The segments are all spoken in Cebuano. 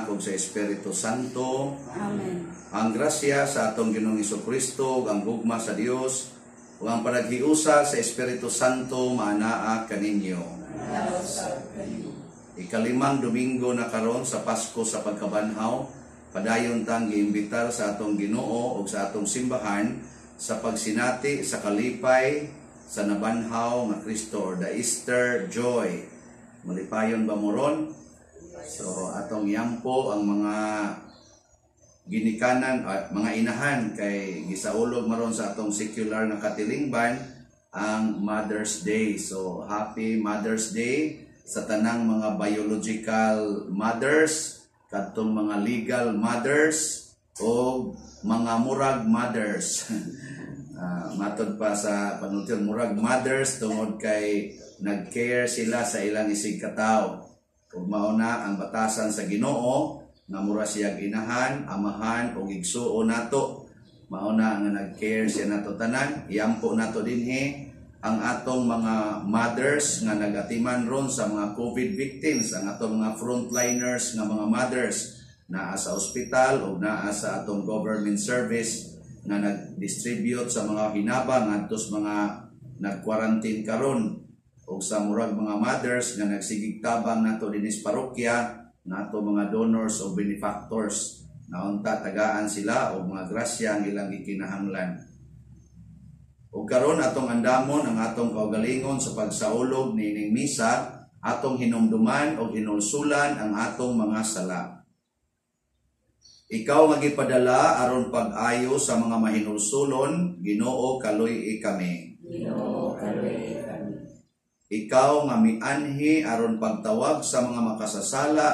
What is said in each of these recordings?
Anak ug sa Espiritu Santo. Amen. Ang grasya sa atong Ginoong Kristo ug ang gugma sa Dios ug ang panaghiusa sa Espiritu Santo maanaa kaninyo. Ikalimang Domingo na karon sa Pasko sa pagkabanhaw, padayon tang giimbitar sa atong Ginoo ug sa atong simbahan sa pagsinati sa kalipay sa nabanhaw nga Kristo or the Easter joy. Malipayon ba mo ron? So atong yampo ang mga ginikanan at mga inahan kay gisaulog maron sa atong secular nga katilingban ang Mother's Day. So happy Mother's Day sa tanang mga biological mothers, kadtong mga legal mothers o mga murag mothers. Matod pa sa panultir, murag mothers tungod kay nag-care sila sa ilang isig katawo. Ug mao na ang batasan sa Ginoo nga mura siyang inahan, amahan ug igsuon nato. Mao na nga nag-care siya nato tanan. Iampo nato dinhi ang atong mga mothers nga nagatiman ron sa mga COVID victims, ang atong mga frontliners nga mga mothers naa sa ospital o naa sa atong government service nga nag-distribute sa mga hinabang ngadto sa mga nag-quarantine karon, ug sa murag mga mothers nga nagsigig tabang nato dinhi sa parokya, nato mga donors o benefactors na unta tagaan sila og mga grasya ang ilang gikinahanglan. Ug karon atong andamon ang atong kaugalingon sa pagsaulog niining misa, atong hinumduman og hinulsulan ang atong mga sala. Ikaw nga gipadala aron pag-ayo sa mga mahinulsulon, Ginoo, kaluy-i kami. Ginoo, kaluy-i kami. Ikaw nga mianhi aron pagtawag sa mga makasasala,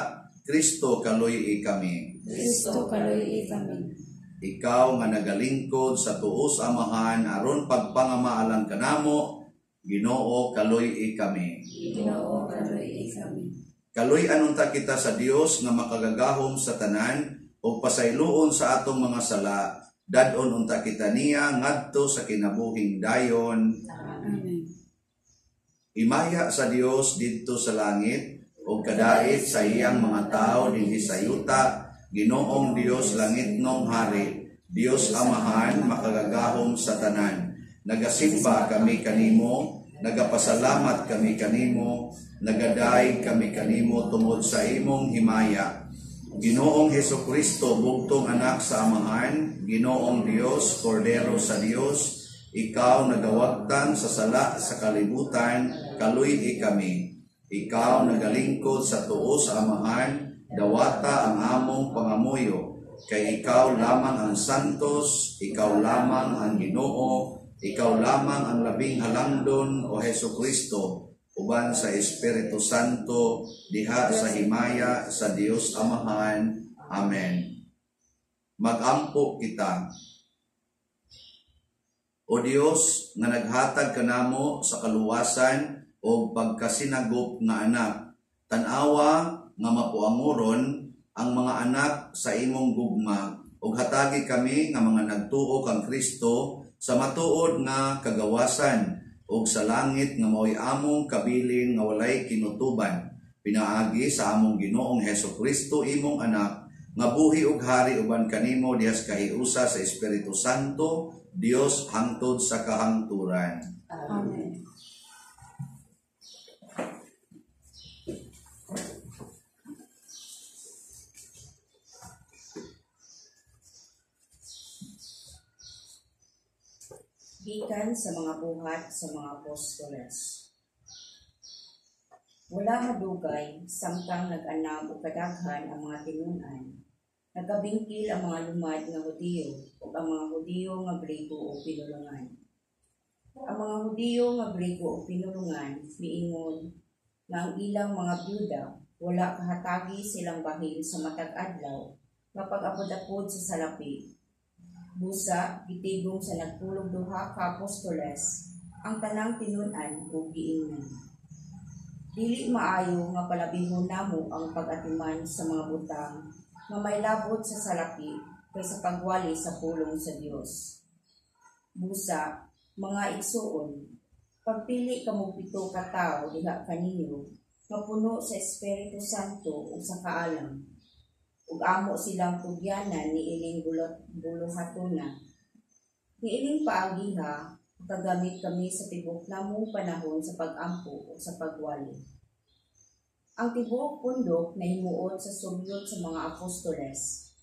Kristo, kaluy-i kami. Kristo, kaluy-i kami. Ikaw nga nagalingkod sa tuos Amahan aron pagpangamaalang kanamo, Ginoo, kaluy-i kami. Ginoo, kaluy-i kami. Kaluy-an unta kita sa Dios nga makagagahom sa tanan ug pasayloon sa atong mga sala, dad-on unta kita niya ngadto sa kinabuhing dayon. Amen. Himaya sa Dios didto sa langit ug kadait sa iyang mga tawo dinhi sa yuta, Ginoong Dios langitnong hari, Dios Amahan makagagahom sa tanan. Nagasimba kami kanimo, nagapasalamat kami kanimo, nagadayeg kami kanimo tungod sa imong himaya. Ginoong Hesukristo, bugtong anak sa Amahan, Ginoong Dios, Kordero sa Dios, ikaw nagawagtang sa sala sa kalibutan, kaluy-i kami. Ikaw nagalingkod sa tuo sa Amahan, dawata ang among pangamuyo. Kay ikaw lamang ang santos, ikaw lamang ang Ginoo, ikaw lamang ang labing halangdon, o Hesukristo, uban sa Espiritu Santo, diha sa himaya sa Dios Amahan. Amen. Magampo kita. O Dios, nga naghatag kanamo sa kaluwasan o pagkasinagop nga anak, tan-awa nga mapuanguron ang mga anak sa imong gugma, ug hatagi kami nga mga nagtuo kang Kristo sa matuod nga kagawasan ug sa langit nga mao'y among kabilin nga walay kinutuban, pinaagi sa among Ginoong Hesukristo imong anak, nga buhi ug hari uban kanimo diha sa kahiusa sa Espiritu Santo, Dios hangtod sa kahangturan. Amen. Gikan sa mga buhat sa mga apostoles. Wala madugay samtang nag-anam og kadaghan ang mga tinun-an. Nagabingkil ang mga lumad nga Hudiyo ug ang mga Hudiyo nga Grego og pinulungan. Ang mga Hudiyo nga Grego og pinulungan miingon nga ang ilang mga byuda wala kahatagi silang bahin sa matag adlaw nga pag-apod-apod sa salapi. Busa gitigom sa nagpulog duha ka apostoles ang tanang tinun-an ug giingnan. Dili maayo nga palabihon namo ang pag-atiman sa mga butang nga may labot sa salapi kaysa pagwali sa pulong sa Dios. Busa, mga igsuon, pagpili kamo 7 ka tawo diha kaninyo nga puno sa Espiritu Santo ug sa kaalam. Ug amo silang tugyanan niining buluhatona. Niining paagiha, makagamit kami sa tibuok namong panahon sa pag-ampo ug sa pagwali. Ang tibuok pundok nahimuot sa sugyot sa mga apostoles.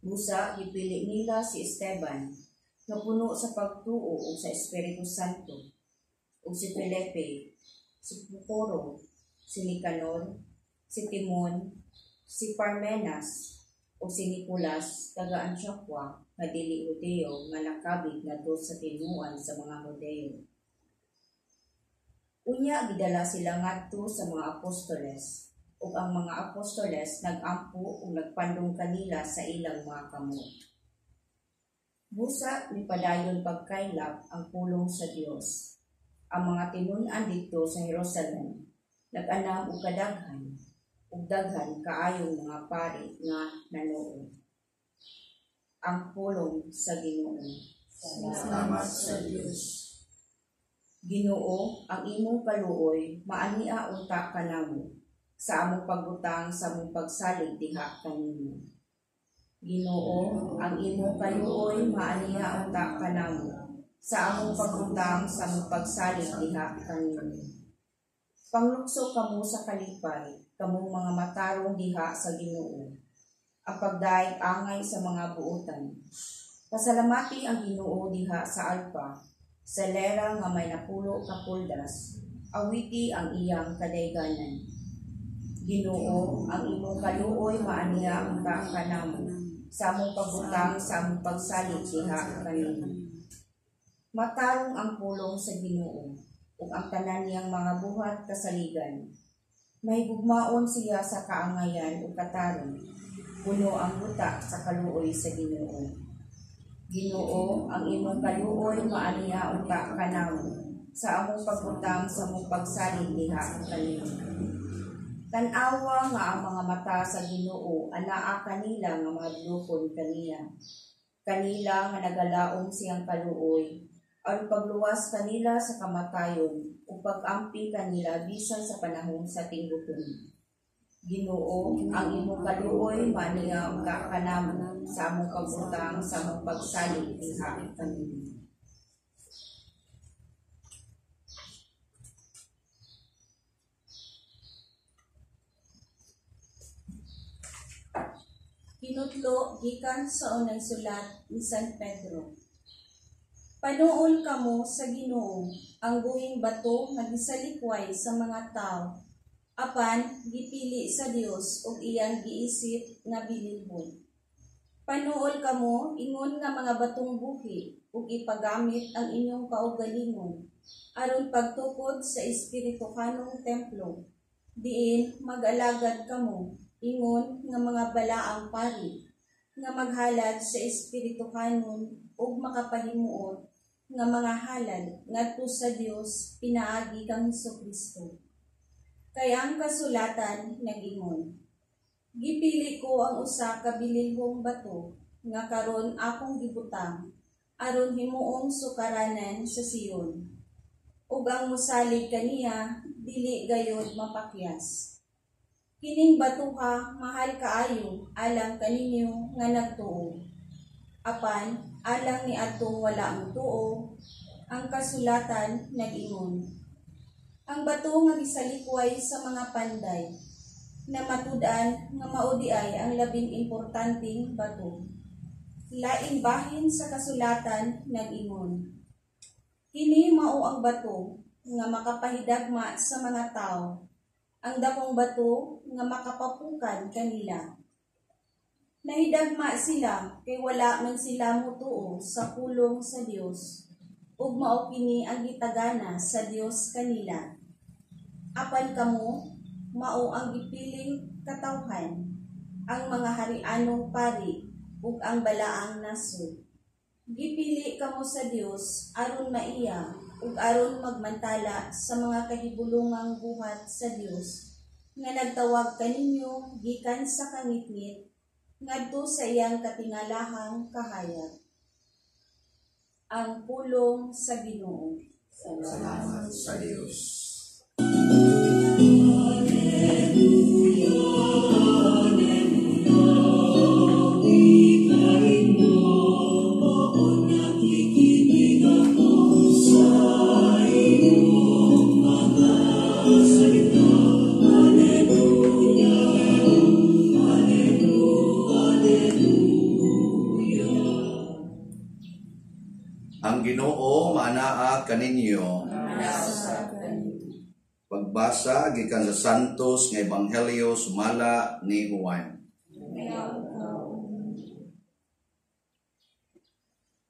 Busa gipili nila si Esteban, nga puno sa pagtuo ug sa Espiritu Santo, ug si Felipe, si Procoro, si Nicanor, si Timon, si Parmenas, ug si Nicolas taga Antioquia nga dili Hudeo nga nakabig ngadto sa tinuan sa mga Hudeo. Unya gidala sila ngadto sa mga apostoles, ug ang mga apostoles nag-ampo ug nagpandong kanila sa ilang mga kamot. Busa mipadayon pagkaylap ang pulong sa Dios. Ang mga tinun-an didto sa Jerusalem nag-anam og kadaghan, ug daghan kaayong mga pari nga nanuo. Ang pulong sa Ginoo. Salamat sa Dios. Ginoo, ang imong kaluoy maania unta kanamo sa among pagbutang sa among pagsalig diha kanimo. Ginoo, ang imong kaluoy maania unta kanamo sa among pagbutang sa among pagsalig diha kanimo. Panglukso kamo sa kalipay, kamong mga matarong diha sa Ginoo. Ang pagdaig angay sa mga buotan. Pasalamati ang Ginoo diha sa alpa, sa lera nga may napulo ka puldas, awiti ang iyang kadayganan. Ginoo, ang imong kaluoy maaniya unta kanamo sa among pagbutang sa among pagsalig diha kanimo. Matarong ang pulong sa Ginoo, ug ang tanan niyang mga buhat kasaligan. Mahigugmaon siya sa kaangayan ug katarong, puno ang buta sa kaluoy sa Ginoo. Ginoo, ang imong kaluoy maaniya unta kanamo sa among pagbutang sa among pagsalig diha kanimo. Tan-awa nga ang mga mata sa Ginoo anaa kanila nga mahadlokon kaniya. Kanila nga nagalaom siyang kaluoy, aron pagluwas kanila sa kamatayon ug pag-ampi kanila bisan sa panahon sa tinggutom. Ginoo, ang imong kaluoy maaniya unta kanamo sa among pagbutang sa among pagsalig diha kanimo. Hinutlo gikan sa unang sulat ni San Pedro. Panuol kamo sa Ginoo, ang buhing bato nga gisalikway sa mga tawo, apan gipili sa Dios ug iyang giisip nga bililhon. Panuol kamo ingon nga mga batong buhi ug ipagamit ang inyong kaugalingon aron pagtukod sa espirituhanong templo, diin mag-alagad kamo ingon nga mga balaang pari nga maghalad sa espirituhanon ug makapahimuot nga mga halad ngadto sa Dios pinaagi kang Hesukristo. Kay ang kasulatan nag-ingon, gipili ko ang usa ka bililhong bato nga karon akong gibutang aron himuong sukaranan sa Sion, ug ang mosalig kaniya dili gayod mapakyas. Kining batuha mahal kaayo alang kaninyo nga nagtuo. Apan alang ni adtong wala motuo, ang kasulatan nag-ingon, ang bato nga gisalikway sa mga panday, na matud-an nga mao diay ang labing importanteng bato. Laing bahin sa kasulatan nag-ingon, kini mao ang bato nga makapahidagma sa mga tawo, ang dakong bato nga makapapukan kanila. Nahidagma sila kay wala man sila motuo sa pulong sa Dios, ug mao kini ang gitagana sa Dios kanila. Apan kamo mao ang gipiling katawhan, ang mga harianong pari ug ang balaang nasod. Gipili kamo sa Dios aron maiya ug aron magmantala sa mga kahibulungang buhat sa Dios nga nagtawag kaninyo gikan sa kangitngit ngadto sa iyang katingalahang kahayag. Ang pulong sa Ginoo. Salamat sa Dios. Alleluia, alleluia. Anaa kaninyo. Anaa usab kaninyo. Pagbasa gikan sa Santos nga Ebanghelyo sumala ni Juan.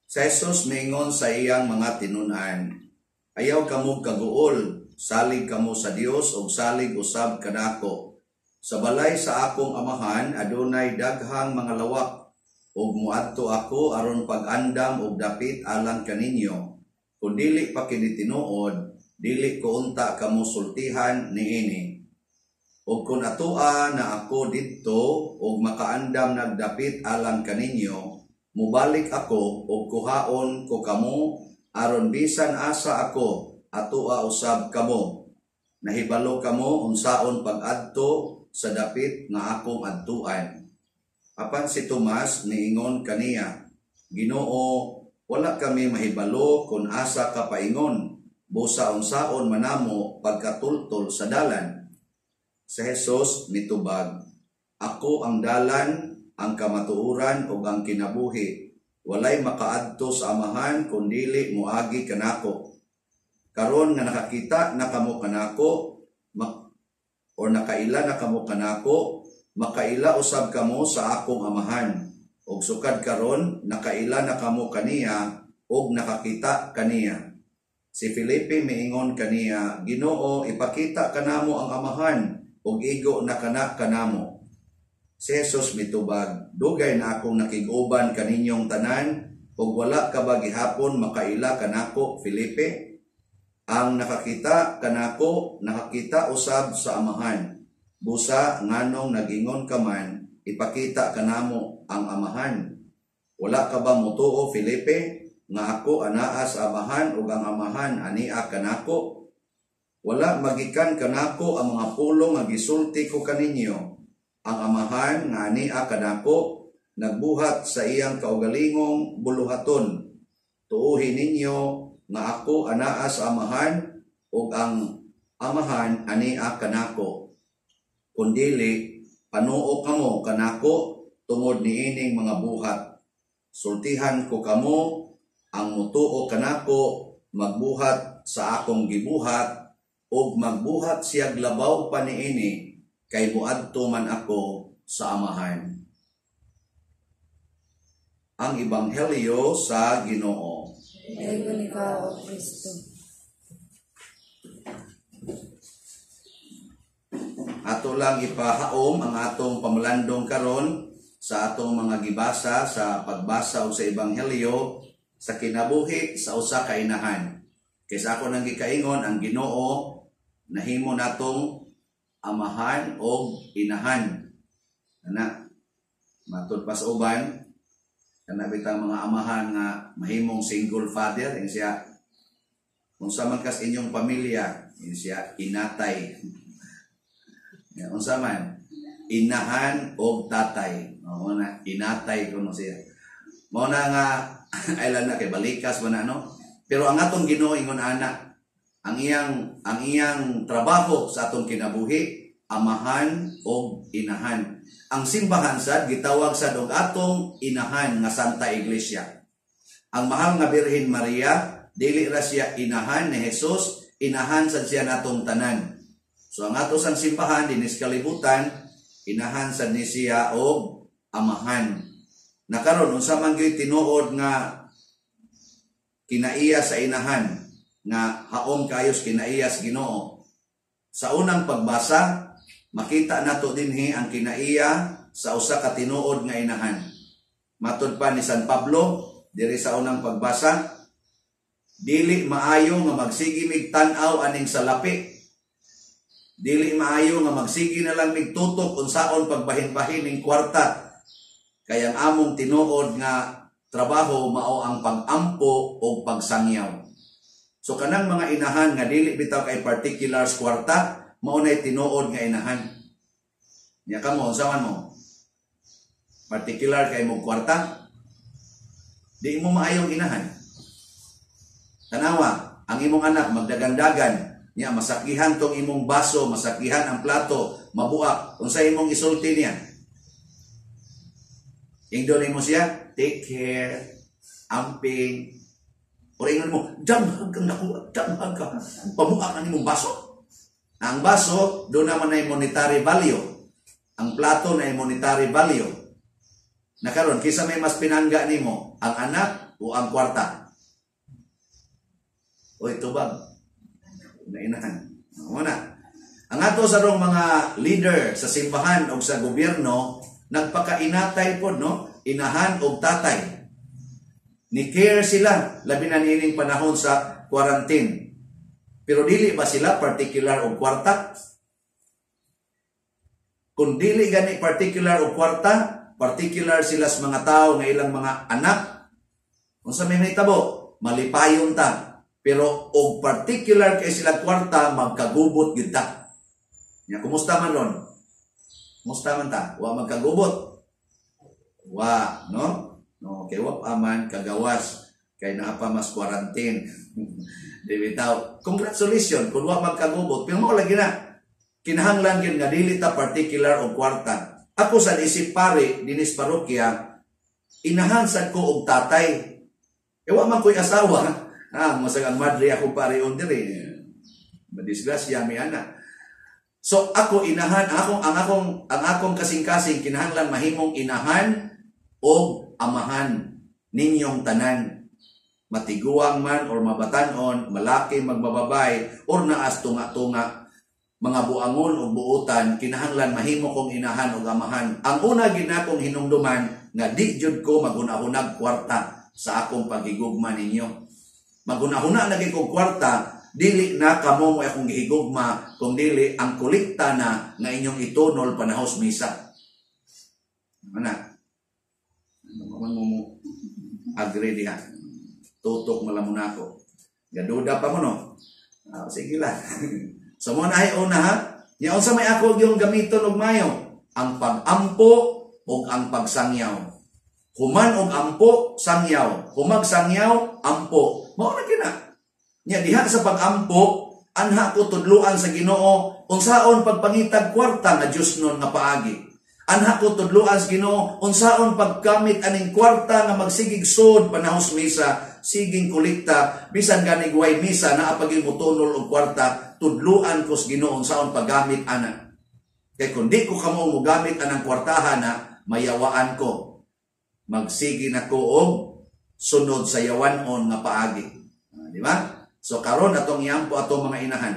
Si Jesus miingon sa iyang mga tinun-an, "Ayaw kamo kaguol, salig kamo sa Dios ug salig usab kanako. Sa balay sa akong Amahan adunay daghang mga lawak, ug moadto ako aron pag-andam og dapit alang kaninyo. Kun dili pa kini tinuod, dili ko unta kamo sultihan niini. Ug kun atoa na ako didto ug makaandam nagdapit alang kaninyo, mubalik ako ug kuhaon ko kamo aron bisan asa ako atoa usab kamo. Nahibalo kamo unsaon pag-adto sa dapit nga akong adtuan." Apan si Tomas niingon kaniya, "Ginoo, wala kami mahibalo kun asa ka paingon, busa unsaon manamo pagkatultol sa dalan?" Si Jesus nitubag, "Ako ang dalan, ang kamatuoran ug ang kinabuhi. Walay makaadto sa Amahan kun dili moagi kanako. Karon nga nakakita na kamo kanako, o nakaila na kamo kanako, makaila usab kamo sa akong Amahan. Og sukad karon nakaila na kamo kaniya ug nakakita kaniya." Si Felipe miingon kaniya, "Ginoo, ipakita kanamo ang Amahan ug igo na kana kanamo." Si Jesus mitubag, "Dugay na akong nakig-uban kaninyong tanan ug wala ka ba gihapon makaila kanako, Felipe? Ang nakakita kanako, nakakita usab sa Amahan. Busa nganong nag-ingon ka man, ipakita kanamo ang Amahan? Wala ka ba motuo, Felipe, nga ako anaa sa Amahan ug ang Amahan ania kanako? Wala magikan kanako ang mga pulong nga gisulti ko kaninyo. Ang Amahan nga ania kanako nagbuhat sa iyang kaugalingong buluhaton. Tuohi ninyo nga ako anaa sa Amahan ug ang Amahan ania kanako. Kun dili, panuo kamo kanako tungod niining mga buhat. Sultihan ko kamo, ang mutuo kanako magbuhat sa akong gibuhat ug magbuhat siyag labaw pa niini, kay moadto man ako sa Amahan." Ang Ebanghelyo sa Ginoo. Dayon ikaw, O Kristo. Ato lang ipahaom ang atong pamalandong karon sa atong mga gibasa sa pagbasa o sa Ebanghelyo sa kinabuhi sa usa ka inahan. Kaysa ako nang gikaingon, ang Ginoo nahimo natong amahan o inahan. Ana, matud pa sa uban, kana bitang mga amahan nga mahimong single father, in siya unsa man kas inyong pamilya, in siya inatay. Ya, unsa man inahan og tatay. Oo na, inatay kuno siya. Mao na nga ailan na kay balikas man na, no? Pero ang atong Ginoo ingon ana, ang iyang trabaho sa atong kinabuhi, amahan og inahan. Ang simbahan sad gitawag sad og atong inahan nga Santa Iglesia. Ang mahal nga Birhen Maria, dili ra siya inahan ni Jesus, inahan sad siya natong tanan. So ang ato sang simbahan dinis kalibutan, inahan sad ni siya og amahan. Nakaron unsa man gyud tinuod nga kinaiya sa inahan nga haom kayos kinaiya sa Ginoo. Sa unang pagbasa, makita nato dinhi ang kinaiya sa usa ka tinuod nga inahan. Matud pa ni San Pablo diri sa unang pagbasa, dili maayo nga magsige mig tan-aw aning salapi. Dili maayo nga magsige na lang mig tutok unsaon pagbahin-bahin ning kwarta. Kay ang among tinuod nga trabaho mao ang pag-ampo o pagsangyaw. So kanang mga inahan nga dili bitaw kay particulars kwarta, mao nay tinuod nga inahan. Nya kamo unsa man mo? Particular kay mo kwarta? Di mo maayong inahan. Tanawa, ang imong anak magdagandagan, nya masakihan tong imong baso, masakihan ang plato, mabuak. Unsa imong isulti niya? Ingdon nimo siya, take care, amping, Or ingon mo, damhag kang nakuha, damhag ka. Pamuha ka nimong baso. Ang baso, doon naman ay monetary value. Ang plato na ay monetary value. Na karon, kisa may mas pinangga nimo, ang anak o ang kwarta? Oy, tubag. Nainahan. Muna. Ang ato sa rong mga leader sa simbahan o sa gobyerno, nagpakainatay po, no? Inahan og tatay. Ni care sila, labi na niining panahon sa quarantine. Pero dili ba sila particular og kwarta? Kung dili gani particular og kwarta, particular sila sa mga tao nga ilang mga anak. Unsa may mahitabo? Malipayon ta. Pero og particular kay sila kwarta, magkagubot gyud ta. Nya kumusta man ron? Kumusta man ta? Wa magkagubot. Wa, no? No, kay wa pa man kagawas kay naa pa mas quarantine. Di bitaw. Congratulations kung wa magkagubot, pero mao lagi na. Kinahanglan gyud nga dili ta particular og kwarta. Ako sa isip pare dinis parokya, inahan sad ko og tatay. E wa man ko'y asawa. Ah, masag ang madre ako pare on diri. Madisgrasya mi ana. So ako inahan ang akong kasing-kasing kinahanglan mahimong inahan og amahan ninyong tanan. Matiguang man or mabatanon, malaki magbababay or naas tunga-tunga, mga buangon o buutan, kinahanglan mahimo kong inahan og amahan. Ang una gid nakong hinumduman nga di jud ko maghuna-hunag kwarta sa akong paghigugma ninyo. Maghuna-huna na gyud kog kwarta, dili na kamo mo akong gihigugma, kung dili ang kolekta na nga inyong itunol panahos misa. Ana. Ano man mo agree diha? Tutok malamon ako. Gaduda pa mo, no? Ah, sige lang. So mo na ay una ha. Nya unsa may ako yung gamiton og mayo? Ang pag-ampo ug ang pagsangyaw. Human og ampo, sangyaw. Humag sangyaw, ampo. Mao na kina. Nya diha sa pag-ampo, anha ko tudluan sa Ginoo unsaon pagpangitag kwarta nga Dios nun nga paagi. Anha ko tudluan sa Ginoo unsaon paggamit aning kwarta nga magsigig sod panahos misa, siging kolekta, bisan ganig way misa naa pagil motunol og kwarta, tudluan ko sa Ginoo unsaon paggamit ana. Kay kung di ko kamo mogamit anang kwartahan na, mayawaan ko. Magsige na ko og sunod sa yawanon nga paagi. Ah, di ba? So karon atong iampo atong mga inahan.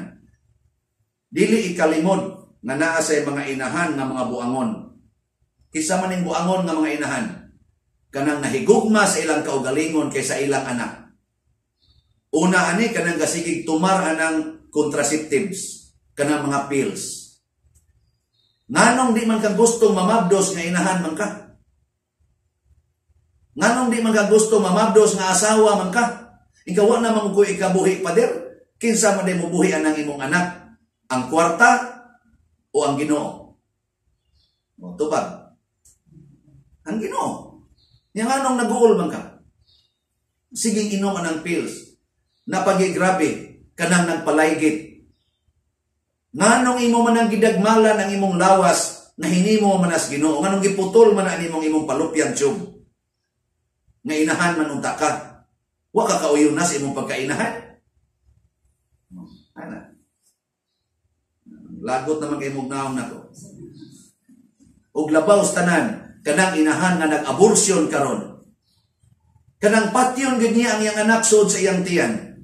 Dili ikalimod nga naa sa mga inahan nga mga buangon. Kinsa man ning buangon nga mga inahan? Kanang nahigugma sa ilang kaugalingon kaysa ilang anak. Una ani kanang gasigig tumar anang contraceptives, kanang mga pills. Nganong di man ka gustong mamabdos nga inahan man ka? Nganong di man ka gusto mamabdos nga asawa man ka? Ikaw wa na man ko ikabuhi, pader. Kinsa man day mobuhi anang imong anak? Ang kwarta o ang Ginoo? O tubag. Ang Ginoo. Nya nganong naguol man ka? Siging inom anang pills. Napagigrabe kanang nagpalaygit. Nganong imo man ang gidagmalan ang imong lawas na hinimo man as Ginoo? Nganong giputol man ang imong fallopian tube? Nga inahan man unta ka. Wa ka kauyon na sa imong pagkainahan. Ana. Lagot naman kay mong naong nako. Og labaw sa tanan, kanang inahan nga nag-abortion karon. Kanang patyon gid niya ang iyang anak sud sa iyang tiyan.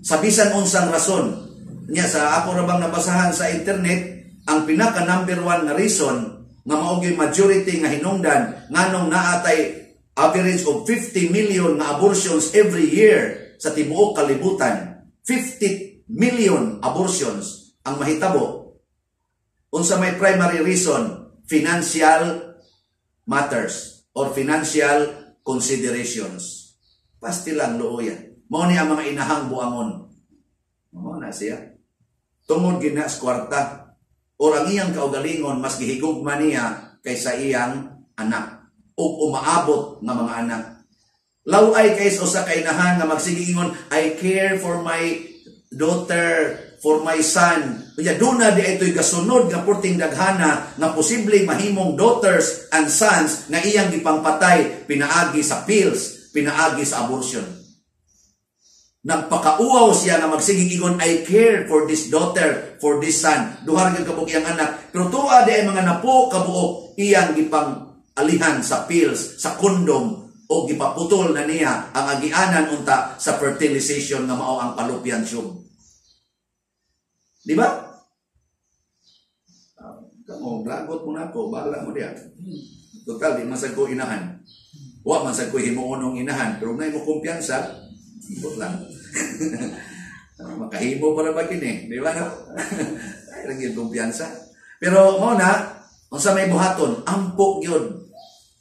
Sa bisan unsang rason. Nya sa ako ra bang nabasahan sa internet, ang pinaka number one nga reason nga mao gyud majority nga hinungdan nganong naatay average of 50 million nga abortions every year sa tibuok kalibutan. 50 million abortions ang mahitabo. Unsa may primary reason? Financial matters or financial considerations. Pasti lang luoya. Mao ni ang mga inahang buangon. Mao na siya. Tungod gina sa kwarta or ang iyang kaugalingon mas gihigugma niya kaysa iyang anak o umaabot nga mga anak. Law-ay kay sa usa ka inahan nga magsigingon, "I care for my daughter, for my son." Unya duna di ito'y gasunod nga purting daghana nga posibleng mahimong daughters and sons nga iyang gipangpatay pinaagi sa pills, pinaagi sa abortion. Nagpakauaw siya nga magsigig ingon, "I care for this daughter, for this son." Duha ra kabuok iyang anak. Pero tuwa di ay mga napo kabuok iyang gipang alihan sa pills, sa condom, o gipaputol na niya ang agianan unta sa fertilization nga mao ang fallopian tube. Di ba? Kamo, lagot mo na ako, bahala mo diya. Total, di man sad ko inahan. Wa man sad ko himuon inahan, pero na mo kumpiyansa, ibot lang. Makahimo para ba kini, di ba no? Ay, lang yung kumpiyansa. Pero mao na, unsa may buhaton, ampo gyud.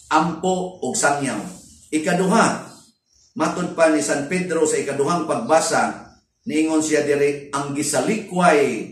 Ampo og sangyaw. Ikaduha, matud pa ni San Pedro sa ikaduhang pagbasa, niingon siya diri, ang gisalikway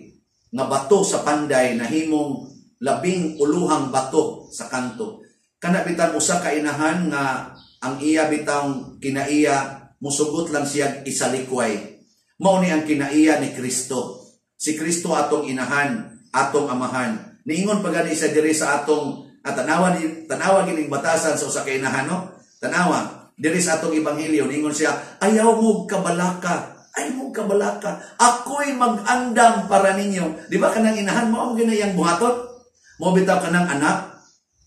nga bato sa panday nahimong labing uluhang bato sa kanto. Kana bitang usa ka inahan nga ang iya bitang kinaiya musugot lang siya isalikway. Mao ni ang kinaiya ni Kristo. Si Kristo atong inahan, atong amahan. Niingon pa gani siya diri sa atong at tanawa ni tanawa gining batasan sa usa ka inahan, no? Tanawa diri sa atong ebanghelyo, niingon siya, "Ayaw mo kabalaka. Ay mo kabalaka. Ako'y mag-andam para ninyo." Di ba kanang inahan mo ang ginayang buhaton? Mo bitaw kanang anak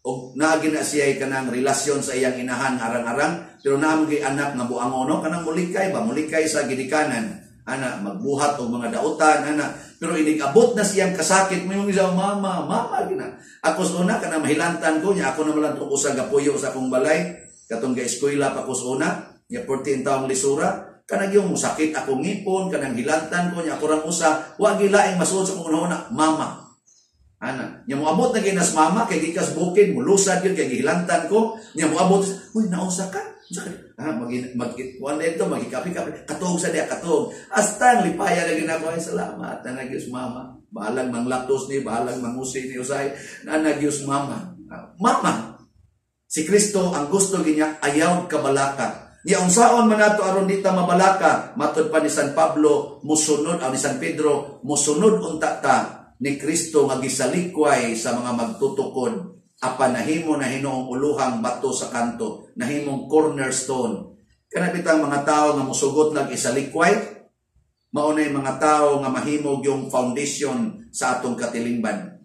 og naa na siya kanang relasyon sa iyang inahan arang-arang, pero naa mo anak nga buangon, no, kanang mulikay ba, mulikay sa gidikanan ana, magbuhat og mga dautan ana, pero inig abot na siyang kasakit mo yung isa, "Mama, mama," gina. Ako sa una, kanang mahilantan ko niya, ako naman lang usa gapuyo sa akong balay katong ga-eskwela pa ko sa una nya, 14 taong lisura, kanang yung sakit akong ngipon, kanang hilantan ko niya, ako rang usa, wa gilaing masuod sa akong una, "Mama," ana. Nya moabot na ginas mama kay gikas bukid, mulusad gyud kay gihilantan ko. Nya moabot, "Uy, naunsa ka?" Ah, mag mag kuan dito, magikapi-kapi, katuog sa diya, katuog. Hasta ang lipaya lagi na ako, "Ay, salamat na nagyos mama." Bahalang manglatos ni, bahalang mangusi ni usay, na nagyos mama. Ah, mama. Si Kristo ang gusto ginya, ayaw kabalaka. Nya unsaon man nato aron di ta mabalaka? Matod pa ni San Pablo, musunod aw ni San Pedro, musunod unta ta ni Kristo nga gisalikway sa mga magtutukod apan nahimo na hinuong uluhang bato sa kanto, nahimong cornerstone. Kana bitang mga tao nga musugot lang isalikway, mao nay mga tao nga mahimog yung foundation sa atong katilingban.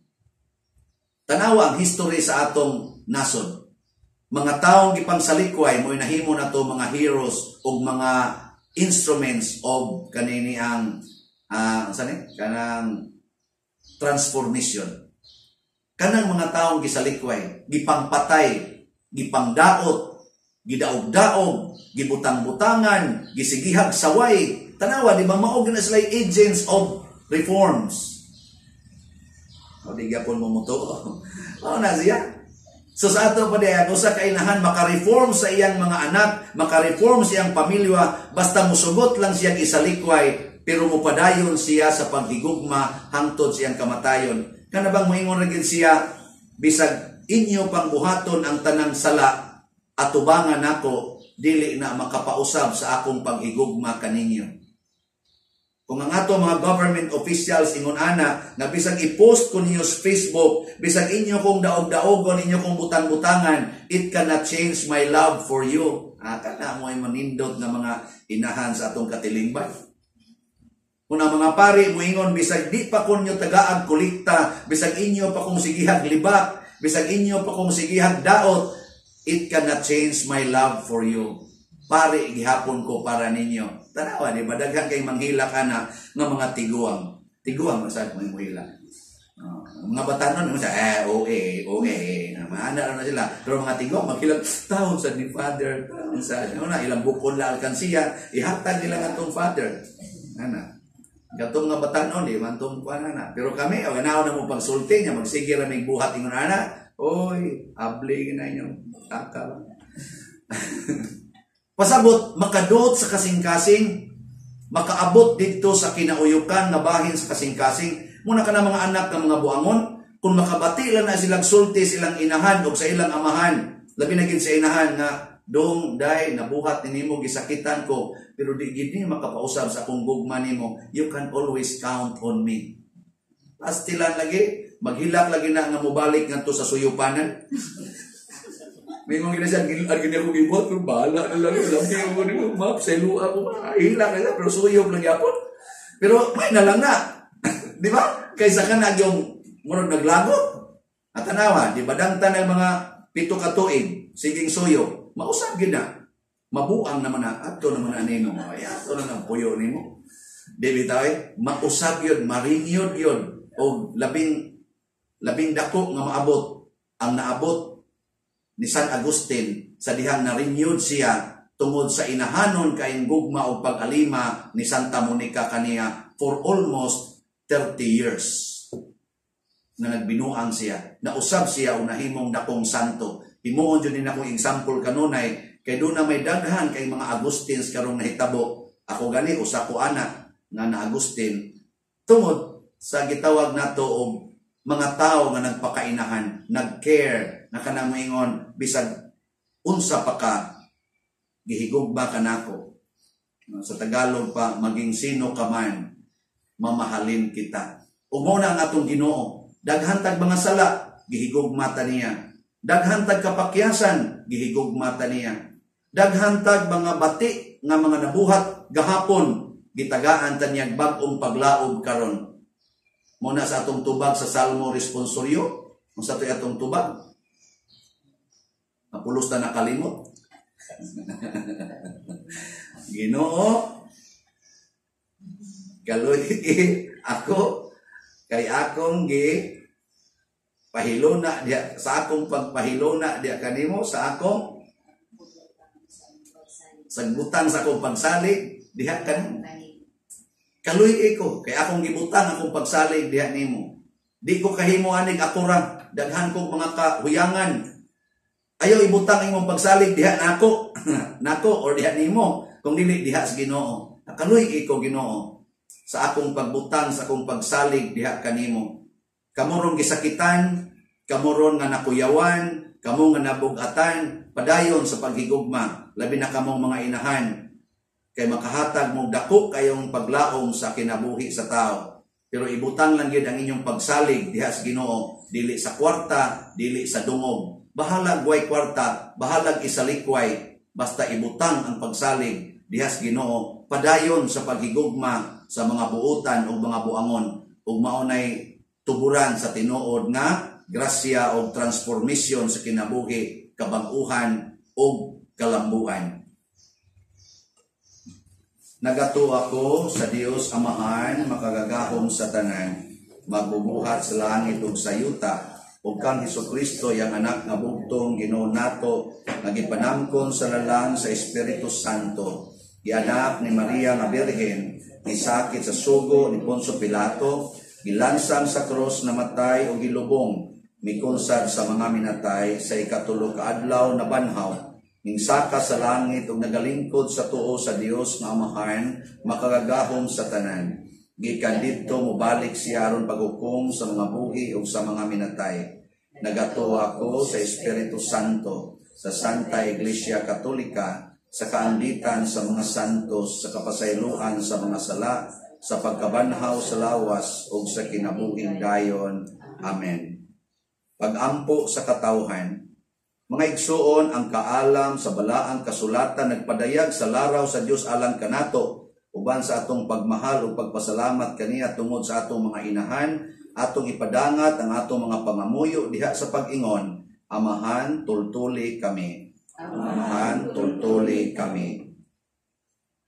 Tanawa ang history sa atong nasod. Mga taong gipangsalikway mo'y nahimo na to mga heroes ug mga instruments of kanini ang sani kanang transformation. Kanang mga taong gisalikway, gipangpatay, gipangdaot, gidaog-daog, gibutang-butangan, gisigihag saway. Tanawa, di ba mao na sila agents of reforms? O di gyapon mo mutuo. Mao na siya. So sa ato pa diay, usa ka inahan maka-reform sa iyang mga anak, maka-reform sa iyang pamilya, basta musugot lang siya isalikway, pero mupadayon siya sa paghigugma hangtod siyang kamatayon. Kana bang moingon ra gid siya, "Bisag inyo pang buhaton ang tanang sala, atubangan nako, dili na makapausab sa akong paghigugma kaninyo." Kung ang ato mga government officials ingon ana nga bisag i-post ko ninyo sa Facebook, bisag inyo kong daog-daogon, inyo kong butang-butangan, it cannot change my love for you. Ah, kana mo ay manindot nga mga inahan sa atong katilingban. Kung ang mga pari moingon, bisag di pa kunyo tagaag kolekta, bisag inyo pa kong sigihag libak, bisag inyo pa kong sigihag daot, it cannot change my love for you. Pari gihapon ko para ninyo. Tanawa, di ba? Daghan kay manghilak ana nga mga tiguang. Tiguang masad mo mohilak. Mga batanon mo sa eh, o eh, o eh, maana na sila. Pero mga tiguang maghilak, taon sa ni father, taon sa ano na ilang bukol na alkansiya, ihatag nila ngadtong father. Ana. Gatong nga batanon di man tong kuan ana. Pero kami, o ganaon na mo pagsulti niya, magsige ra mig buhat ingon ana. Oy, abli na inyong kaka. Pasabot, makaduot sa kasing-kasing, makaabot didto sa kinauyukan nga bahin sa kasing-kasing. Muna ka na mga anak ng mga buangon, kung makabati lang na silang sulti silang inahan o sa ilang amahan, labi na gid sa inahan nga, "Dong, day, nabuhat ni nimo, gisakitan ko, pero di gid ni makapausab sa akong gugma nimo. You can always count on me." Pastilan lagi, maghilak lagi na nga mobalik ngadto sa suyupanan. May mga gina siya, gina ko gibuhat, pero bahala na lang. Lami ko nimo, map, selo ako, hila ka siya, pero suyop lang yapon. Pero may na lang na. Di ba? Kaysa ka na yung murag naglagot. At tanawa, di ba dangtan ng mga 7 ka tuig, siging suyop, mausap gid na. Mabuang naman na, ato naman na nimo. Ay, ato na ng puyo nimo. Di bitaw eh, mausap yun, marinyod yun, o labing dako nga maabot, ang naabot ni San Agustin sa dihang na-renewed siya tungod sa inahanon kayong gugma o pag-alima ni Santa Monica kaniya for almost 30 years na nagbinuang siya, nausab siya o nahimong dakong santo. Himuon dyan din akong example kanunay, kay doon na may daghan kay mga Agustins karong nahitabo. Ako gani, usa ko ana nga na Agustin, tungod sa gitawag nato og mga tao nga nagpakainahan, nag-care, na kanang moingon bisag unsa pa ka, gihigugma ka nako. Sa Tagalog pa, maging sino ka man, mamahalin kita. Ug mao na ang atong Ginoo. Daghan tag mga sala, gihigugma ta niya. Daghan tag kapakyasan, gihigugma ta niya. Daghan tag mga bati nga mga nabuhat gahapon, gitagaan ta niya bag-ong paglaob karon. Muna sa atong tubag sa Salmo Responsorio, unsa to'y atong tubag? Napulos ta nakalimot. Ginoo, kaloy ako kay akong gi pahiluna diha sa akong pagpahiluna diha kanimo sa akong sagbutang sa akong pagsalig diha kanimo. Kaluy ko kay akong gibutang akong pagsalig diha nimo. Di ko kahimo anig ako ra, daghan kong mga kahuyangan. Ayaw ibutang imong pagsalig diha nako. Nako or diha nimo kung dili diha sa Ginoo. Kaluy ko Ginoo sa akong pagbutang sa akong pagsalig diha kanimo. Kamoron gisakitan, kamoron nga nakuyawan, kamo nga nabugatan, padayon sa paghigugma, labi na kamong mga inahan kay makahatag mo dako kayong paglaom sa kinabuhi sa tao. Pero ibutang lang gyud ang inyong pagsalig diha sa Ginoo, dili sa kwarta, dili sa dungog. Bahalag way kwarta, bahalag isalikway, basta ibutang ang pagsalig diha sa Ginoo, padayon sa paghigugma sa mga buotan o mga buangon ug mao nay tuburan sa tinuod nga grasya o transformation sa kinabuhi, kabag-uhan o kalambuan. Nagatuo ako sa Dios Amahan, makagagahom sa tanan, magbubuhat sa langit ug sa yuta, ug kang Hesukristo yang anak nga bugtong Ginoo nato, nga gipanamkon sa lalang sa Espiritu Santo, gianak ni Maria nga Birhen, nisakit sa sugo ni Poncio Pilato, gilansang sa krus, namatay o gilubong, mikonsad sa mga minatay, sa ikatulo ka adlaw na banhaw, mingsaka sa langit ug nagalingkod sa tuo sa Dios nga Amahan, makagagahom sa tanan. Gikan didto mobalik siya aron paghukom sa mga buhi ug sa mga minatay. Nagatuo ako sa Espiritu Santo, sa Santa Iglesia Katolika, sa kaanditan sa mga santos, sa kapasayloan sa mga sala, sa pagkabanhaw sa lawas ug sa kinabuhing dayon. Amen. Pagampo sa katawhan. Mga igsuon, ang kaalam sa balaang kasulatan nagpadayag sa laraw sa Dios alang kanato, uban sa atong pagmahal ug pagpasalamat kaniya tungod sa atong mga inahan, atong ipadangat ang atong mga pangamuyo diha sa pag-ingon, Amahan, tultuli kami. Amahan, tultuli kami.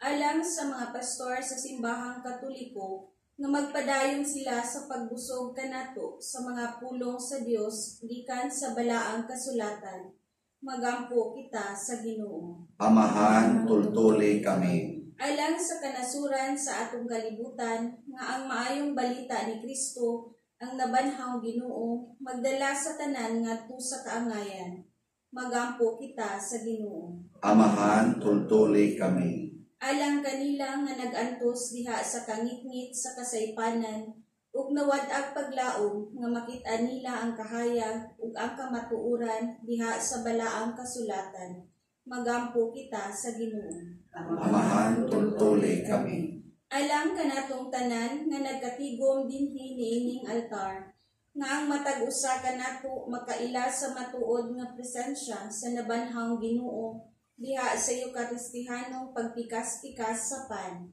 Alang sa mga pastor sa simbahang Katoliko nga magpadayon sila sa pagbusog kanato sa mga pulong sa Dios gikan sa balaang kasulatan, magampo kita sa Ginoo. Amahan, tultuli kami. Alang sa kanasuran sa atong kalibutan nga ang maayong balita ni Kristo ang nabanhaw Ginoo magdala sa tanan ngadto sa kaangayan, magampo kita sa Ginoo. Amahan, tultuli kami. Alang kanila nga nag-antos diha sa kangitngit sa kasaypanan ug nawad-ag paglaom nga makit-an nila ang kahayag ug ang kamatuoran diha sa balaang kasulatan, magampo kita sa Ginoo. Amahan, tultuli kami. Alang kanatong tanan nga nagkatigom dinhi niining altar Nga ang matag usa kanato makaila sa matuod nga presensya sa nabanhawng Ginoo diha sa Eukaristihanong pagpikas-pikas sa pan.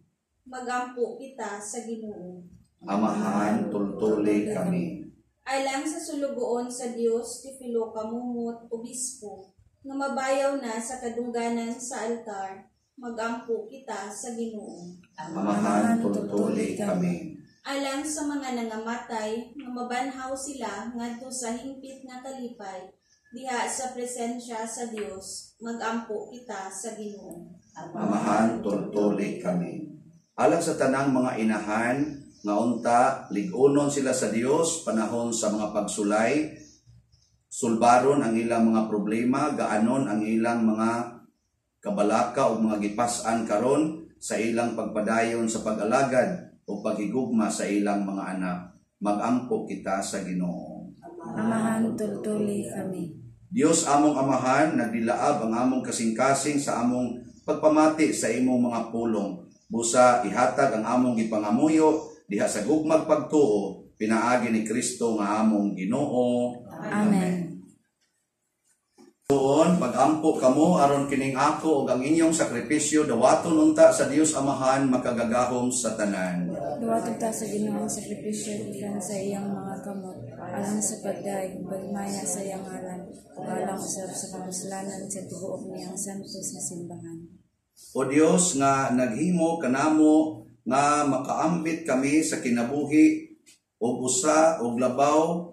Magampo kita sa Ginoo. Amahan, tultuli kami. Alang sa sulugoon sa Dios Teofilo Camomot, Obispo, nga mabayaw na sa kadungganan sa altar, magampo kita sa Ginoo. Amahan, tultuli kami. Alang sa mga nangamatay, nga mabanhaw sila ngadto sa hingpit nga kalipay, diha sa presensya sa Dios, magampo kita sa Ginoo. Amahan, tultuli kami. Alang sa tanang mga inahan, nga unta lig-unon sila sa Dios panahon sa mga pagsulay, sulbaron ang ilang mga problema, gaanon ang ilang mga kabalaka o mga gipas-an karon sa ilang pagpadayon sa pag-alagad o paghigugma sa ilang mga anak. Magampo kita sa Ginoo. Amahan, tultuli kami. Dios among amahan, nagdilaab ang among kasing-kasing sa among pagpamati sa imong mga pulong. Busa ihatag ang among gipangamuyo diha sa gugmag pagtuo, pinaagi ni Kristo nga among Ginoo. Amen. Doon, pagampo kamo aron kining ako ug ang inyong sakripisyo dawaton unta sa Dios Amahan makagagahom sa tanan. Duwaton ta sa Ginoo ang sakripisyo gikan sa iyang mga kamot, alang sa pagdayeg ug paghimaya sa iyang ngalan, ug alang usab sa kapuslanan sa tibuok niyang santos nga simbahan. O Dios nga naghimo kanamo nga makaambit kami sa kinabuhi og usa og labaw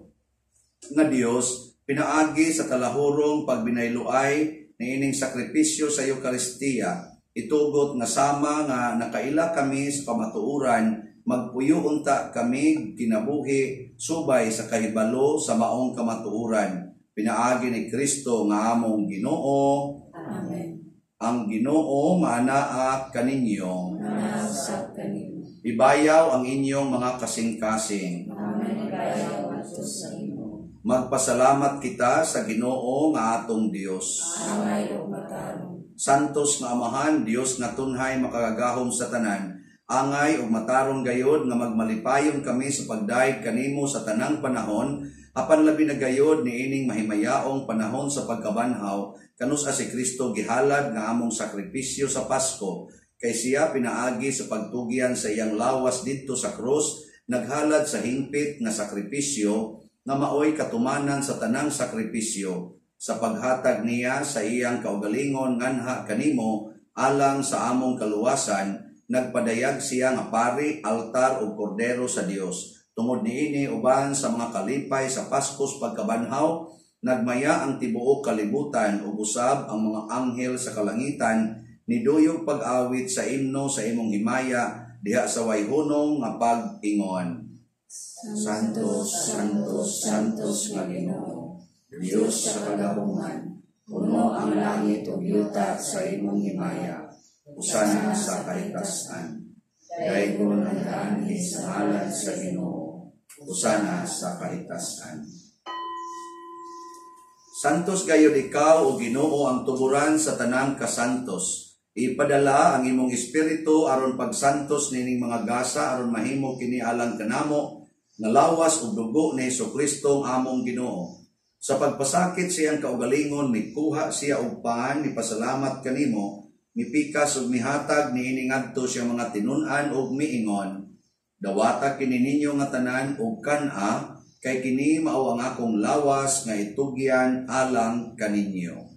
nga Dios, pinaagi sa talahurong pagbinayloay niining sakripisyo sa Eukaristiya, itugot nga sama nga nakaila kami sa kamatuoran, magpuyo unta kami kinabuhi subay sa kahibalo sa maong kamatuoran, pinaagi ni Kristo nga among Ginoo. Amen. Ang Ginoo maanaa kaninyo. Mausap kanimo. Ibayaw ang inyong mga kasing-kasing. Amen. Ibayaw ato sa imo. Magpasalamat kita sa Ginoo nga atong Dios. Angay ug matarong. Santos nga Amahan, Dios nga tunhay makagagahom sa tanan, angay ug matarong gayod nga magmalipayon kami sa pagdayeg kanimo sa tanang panahon, apan labi na gayod niining mahimayaong panahon sa pagkabanhaw, kanus-a si Kristo gihalad nga among sakripisyo sa Pasko, kay siya pinaagi sa pagtugyan sa iyang lawas didto sa krus, naghalad sa hingpit nga sakripisyo nga maoy katumanan sa tanang sakripisyo, sa paghatag niya sa iyang kaugalingon nganha kanimo alang sa among kaluwasan, nagpadayag siya nga pari, altar ug kordero sa Dios. Tungod niini uban sa mga kalipay sa Paskos pagkabanhaw, nagmaya ang tibuok kalibutan ug usab ang mga anghel sa kalangitan, niduyog pag-awit sa imno sa imong himaya diha sa wayhunong nga pag-ingon. Santos, Santos, Santos nga Ginoo, Dios sa kagahuman, puno ang langit ug yuta sa imong himaya. Usana sa kahitasan. Daygon ang kaanhi sa ngalan sa Ginoo. Usana sa kahitasan. Santos gayud ikaw o Ginoo ang tuburan sa tanang kasantos. Ipadala ang imong espiritu aron pagsantos nining mga gasa aron mahimo kini alang kanamo nga lawas ug dugo ni Hesukristo ang among Ginoo. Sa pagpasakit siyang kaugalingon, mikuha siya og pan, mipasalamat kanimo, mipikas ug mihatag niini ngadto siya mga tinun-an ug miingon, dawata kini ninyo nga tanan ug kan-a, kay kini mao ang akong lawas nga itugyan alang kaninyo.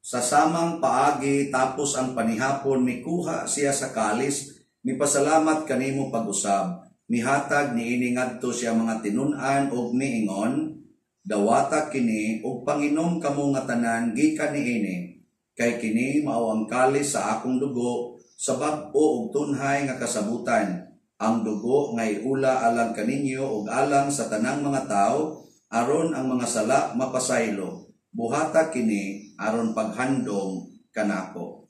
Sa samang paagi tapos ang panihapon, mikuha siya sa kalis, mipasalamat kanimo pag-usab, mihatag niini ngadto siya mga tinun-an ug miingon, dawata kini ug panginom kamo nga tanan gikan niini, kay kini mao ang kalis sa akong dugo sa bag-o ug tunhay nga kasabutan, ang dugo nga iula alang kaninyo ug alang sa tanang mga tawo, aron ang mga sala mapasaylo. Buhata kini aron paghandom kanako.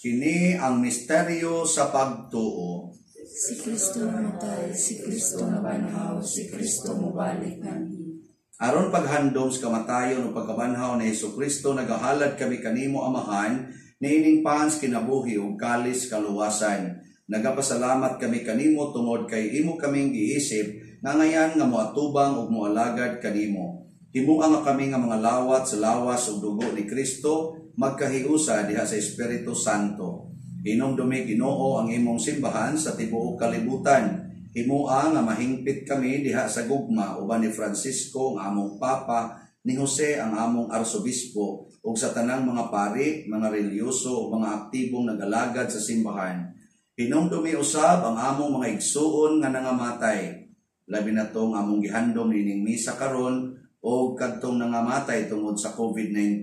Kini ang misteryo sa pagtuo. Si Kristo namatay, si Kristo nabanhaw, si Kristo mobalik nganhi. Aron paghandom sa kamatayon o pagkabanhaw ni Hesukristo, nagahalad kami kanimo, Amahan, niining pans kinabuhi ug kalis kaluwasan. Nagapasalamat kami kanimo tungod kay imo kaming giisip nga ngayan nga moatubang ug moalagad kanimo. Himoa nga kami nga mga lawat sa lawas ug dugo ni Kristo magkahiusa diha sa Espiritu Santo. Hinumdumi, Ginoo, ang imong simbahan sa tibuok kalibutan. Himoa nga mahingpit kami diha sa gugma uban ni Francisco ang among Papa, ni Jose ang among Arsobispo, ug sa tanang mga pari, mga relihiyoso ug mga aktibong nagalagad sa simbahan. Hinumdumi usab ang among mga igsuon nga nangamatay. Labi na tong among gihandom nining misa karon o kadtong nangamatay tungod sa COVID-19.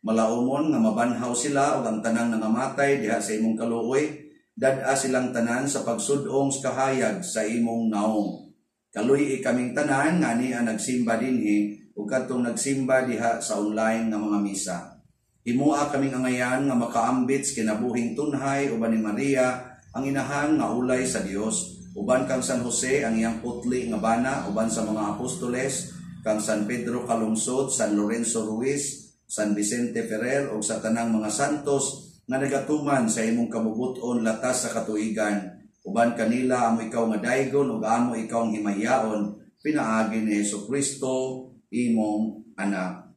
Malaumon nga mabanhaw sila ug ang tanang nangamatay diha sa imong kaluoy, dad-a silang tanan sa pagsudong sa kahayag sa imong naong. Kaluy-i kaming tanan nga ania nagsimba dinhi ug kadtong nagsimba diha sa online nga mga misa. Himoa kaming angayan nga makaambit sa kinabuhing tunhay uban ni Maria ang inahan nga ulay sa Dios, uban kang San Jose ang iyang putli nga bana, uban sa mga apostoles, kang San Pedro Calungsod, San Lorenzo Ruiz, San Vicente Ferrer ug sa tanang mga santos nga nagatuman sa imong kabubut-on latas sa katuigan. Uban kanila amo ikaw nga daygon ug amo ikaw ang himayaon pinaagi ni Hesukristo imong anak.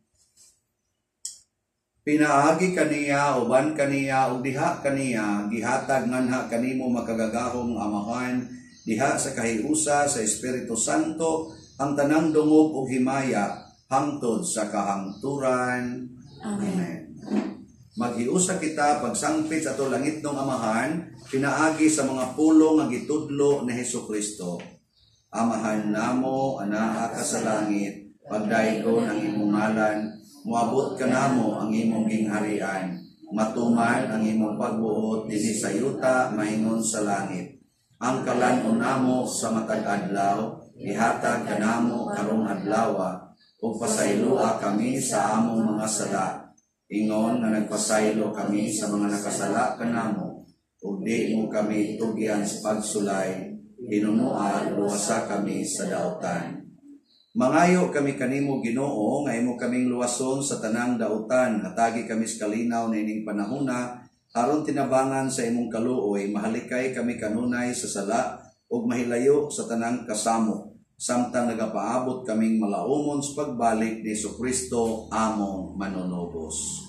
Pinaagi kaniya, uban kaniya, ug diha kaniya, gihatag nganha kanimo makagagahom nga Amahan, diha sa kahiusa sa Espiritu Santo, ang tanang dungog ug himaya, hangtod sa kahangturan. Amen. Maghiusa kita pagsangpit sa ato langitnong Amahan, pinaagi sa mga pulong nga gitudlo ni Hesukristo. Amahan namo, anaa ka sa langit, pagdaygon ang imong ngalan, moabot kanamo ang imong gingharian, matuman ang imong pagbuot dinhi sa yuta maingon sa langit. Ang kalan-on namo sa matag adlaw, ihatag kanamo karong adlawa, ug pasayloa kami sa among mga sala, ingon nga nagpasaylo kami sa mga nakasala kanamo, ug di mo kami tugyan sa pagsulay, hinunoa luwasa kami sa dautan. Mangayo kami kanimo, Ginoo, nga imo kaming luwason sa tanang dautan, hatagi kami sa kalinaw niining panahona, aron tinabangan sa imong kaluoy, mahalikay kami kanunay sa sala ug mahilayo sa tanang kasamok, samtang nagapaabot kaming malaumon sa pagbalik ni Hesukristo among manunubos.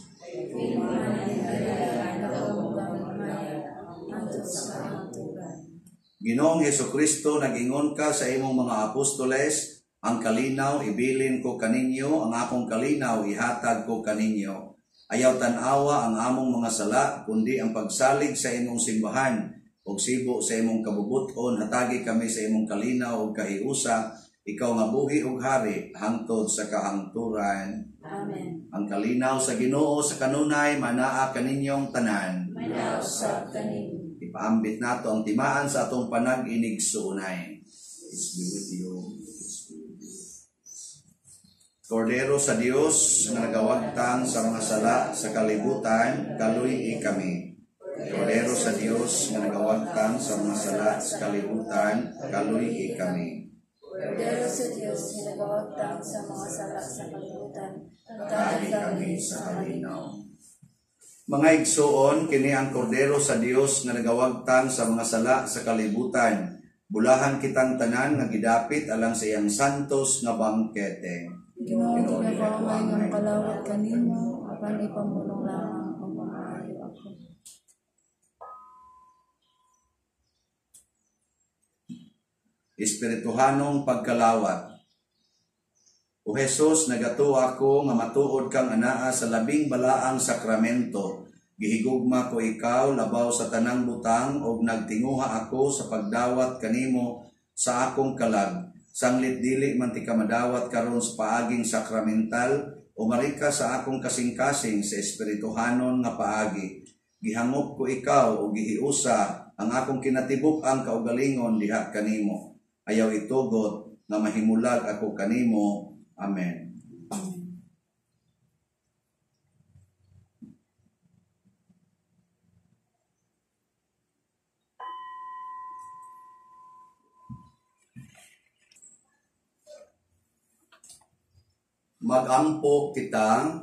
Ginoong Hesukristo, nag-ingon ka sa imong mga apostoles, ang kalinaw ibilin ko kaninyo, ang akong kalinaw ihatag ko kaninyo. Ayaw tan-awa ang among mga sala, kundi ang pagsalig sa imong simbahan, ug sibo sa imong kabubuton, hatagi kami sa imong kalinaw ug kahiusa, ikaw nga buhi ug hari, hangtod sa kahangturan. Amen. Ang kalinaw sa Ginoo sa kanunay, manaa kaninyong tanan. Manaa usab kaninyo. Ipaambit nato ang timaan sa atong panag-inigsuonay. Peace be with you. Kordero sa Dios nga nagawagtang sa mga sala sa kalibutan, kaluy-i kami. Kordero sa Dios nga nagawagtang sa mga sala sa kalibutan, kaluy-i kami. Kordero sa Dios nga nagawagtang sa mga sala sa kalibutan, hatagi kami sa kalinaw. Mga igsuon, kini ang Kordero sa Dios nga nagawagtang sa mga sala sa kalibutan. Bulahan kitang tanan nga gidapit alang sa iyang santos nga bangkete. Ginoo, dili ako angay nga makalawat kanimo, apan ipamulong lamang ang pamaayo ako. Espirituhanong pagkalawat. O Jesus, nagatuo ako nga matuod kang anaa sa labing balaang sakramento. Gihigugma ko ikaw labaw sa tanang butang ug nagtinguha ako sa pagdawat kanimo sa akong kalag. Sanglit dili man ti ka madawat karon sa paaging sakramental, umarika sa akong kasing-kasing sa espirituhanon nga paagi. Gihangop ko ikaw o gihiusa ang akong kinatibuk-ang kaugalingon diha kanimo. Ayaw itugot nga mahimulag ako kanimo. Amen. Magampo kita.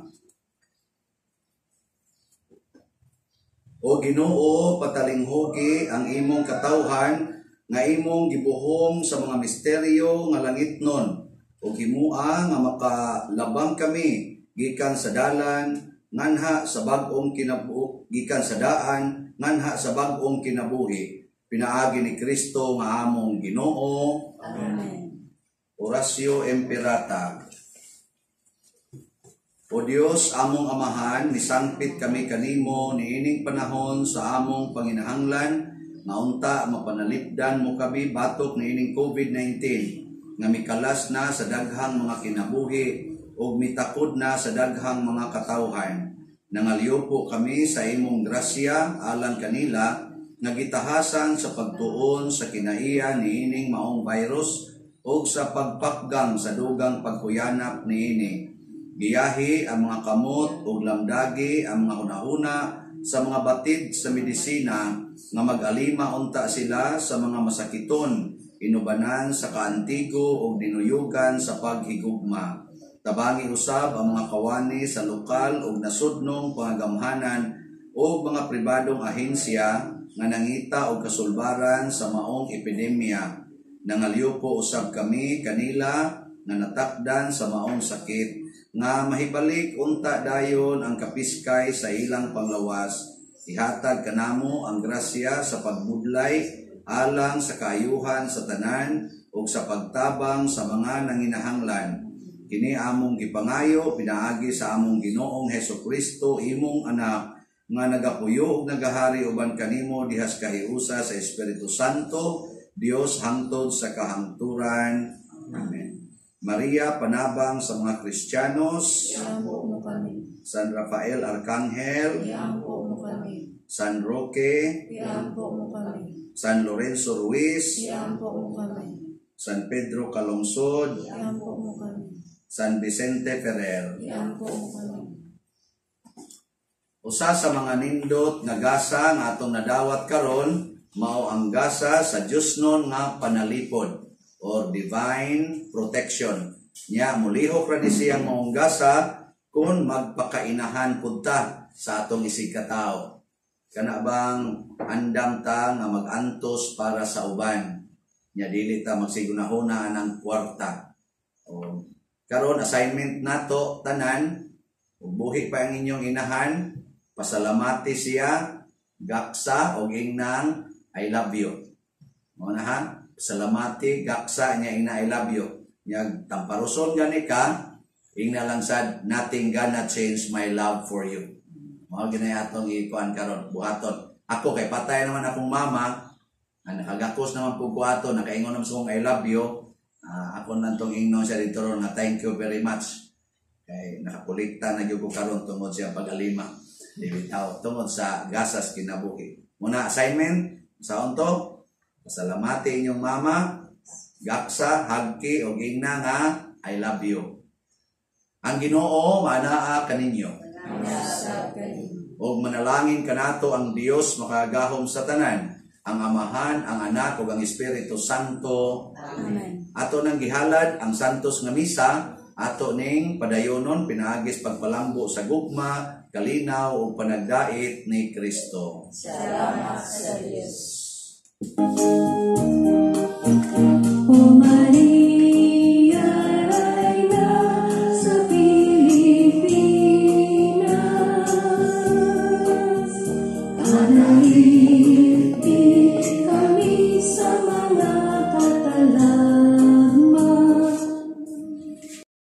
O Ginoo, patalinghugi ang imong katawhan nga imong gibuhong sa mga misteryo nga langitnon, ug himua nga makalabang kami gikan sa dalan nganha sa bag-ong kinabuhi, gikan sa daan nganha sa bag-ong kinabuhi, pinaagi ni Kristo nga among Ginoo. Amen. Oratio Imperata. O Dios, among Amahan, misangpit kami kanimo niining panahon sa among panginahanglan nga unta mapanalipdan mo kami batok niining COVID-19 nga mikalas na sa daghang mga kinabuhi ug mitakod na sa daghang mga katawhan. Nangalyupo kami sa imong grasya alang kanila nga gitahasan sa pagtuon sa kinaiya niining maong virus ug sa pagpakgang sa dugang pagkuyanap niini. Giyahi ang mga kamot ug lamdagi ang mga hunahuna sa mga batid sa medisina nga mag-alima unta sila sa mga masakiton, inubanan sa kaantigo ug dinuyugan sa paghigugma. Tabangi usab ang mga kawani sa lokal ug nasudnong pangagamhanan ug mga pribadong ahensya nga nangita og kasulbaran sa maong epidemya. Nangalyupo usab kami kanila nga natakdan sa maong sakit nga mahibalik unta dayon ang kapiskay sa ilang panglawas. Ihatag kanamo ang grasya sa pagbudlay alang sa kaayuhan sa tanan ug sa pagtabang sa mga nanginahanglan. Kini among gipangayo pinaagi sa among Ginoong Hesukristo, imong anak, nga nagapuyo ug nagahari uban kanimo dihas kahiusa sa Espiritu Santo, Dios hangtod sa kahangturan. Amen. Maria, panabang sa mga Kristiyanos. Iampo mo kami. San Rafael Arcangel. Iampo mo kami. San Roque. Iampo mo kami. San Lorenzo Ruiz. Iampo mo kami. San Pedro Calungsod. Iampo mo kami. San Vicente Ferrer. Iampo mo kami. Usa sa mga nindot nga gasa nga atong nadawat karon mao ang gasa sa Diosnon nga panalipod or divine protection. Nya mulihok ra ni siyang maong gasa kung magpakainahan pud ta sa atong isig katao. Kana bang andam ta nga magantos para sa uban? Nya dili ta magsigunahuna anang kwarta. O, karon assignment nato tanan, ug buhi pa ang inyong inahan, pasalamati siya, gaksa og ingnang I love you. Mao na ha? Salamati, gaksa niya ina I love you. Nya tamparuson gani ka, ingna lang sad, nothing gonna change my love for you. Mao ginay atong ikuan karon, buhaton. Ako kay patay naman akong mama, nakagakos naman pug ko ato, nakaingon naman sa kong I love you. Ako nantong ingnon siya dito ron nga thank you very much. Kay nakakolekta na gyud ko karon tungod siya pag-alima. Di bitaw tungod sa gasas kinabuhi. Muna assignment sa unto, pasalamati inyong mama, gaksa, hagki og ingna nga I love you. Ang Ginoo maanaa kaninyo. Og manalangin kanato ang Dios makagahom sa tanan, ang Amahan, ang Anak ug ang Espiritu Santo. Amen. Ato nang gihalad ang santos nga misa, ato ning padayonon pinaagis pagpalambo sa gugma, kalinaw ug panagdait ni Kristo. Salamat sa Dios.